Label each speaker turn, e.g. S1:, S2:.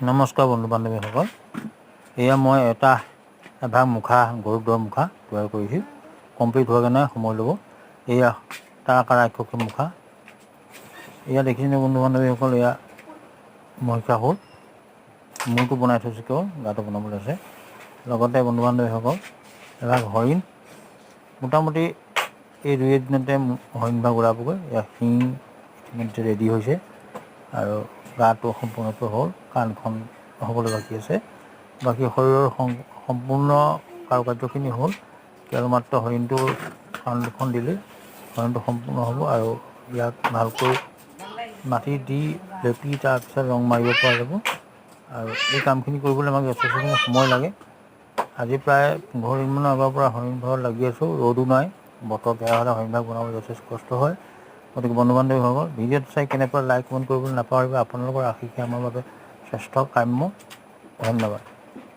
S1: নমস্কাৰ বন্ধু বান্ধৱীসকল, এয়া মই এভাগ মুখা, গৰুড়ৰ মুখা তৈয়াৰ কৰিছোঁ। কমপ্লিট হোৱাগৈ নাই, সময় ল'ব। এয়া তাৰকা ৰাক্ষসী মুখা। এয়া দেখিছেনে বন্ধু বান্ধৱীসকল? এয়া মহিষাসুৰ। মূৰটো বনাই থৈছোঁ, কেৱল গাটো বনাবলৈ আছে। লগতে বন্ধু বান্ধৱীসকল, এভাগ হৰিণ। মোটামুটি এই দুই এদিনতে হৰিণভাগ ওলাবগৈ। এয়া শিং ইতিমধ্যে ৰেডি হৈছে আৰু গাটো সম্পূৰ্ণকৈ হ'ল, কাণখন হ'বলৈ বাকী আছে। বাকী শৰীৰৰ সম্পূৰ্ণ কাৰুকাৰ্যখিনি হ'ল। কেৱল মাত্ৰ হৰিণটোৰ কাণ দুখন দিলেই হৰিণটো সম্পূৰ্ণ হ'ব আৰু ইয়াক ভালকৈ মাটি দি লেপি তাৰপিছত ৰং মাৰিব পৰা যাব। আৰু এই কামখিনি কৰিবলৈ আমাক যথেষ্টখিনি সময় লাগে। আজি প্ৰায় 15 দিনমানৰ আগৰ পৰা হৰিণ ঘৰত লাগি আছোঁ। ৰ'দো নাই, বতৰ বেয়া হ'লে হৰিণভাগ বনাবলৈ যথেষ্ট কষ্ট হয়। গতিকে বন্ধু বান্ধৱীসকল, ভিডিঅ'টো চাই কেনেকুৱা, লাইক, কমেণ্ট কৰিবলৈ নাপাহৰিব। আপোনালোকৰ আশীষে আমাৰ বাবে শ্ৰেষ্ঠ কাম্য। ধন্যবাদ।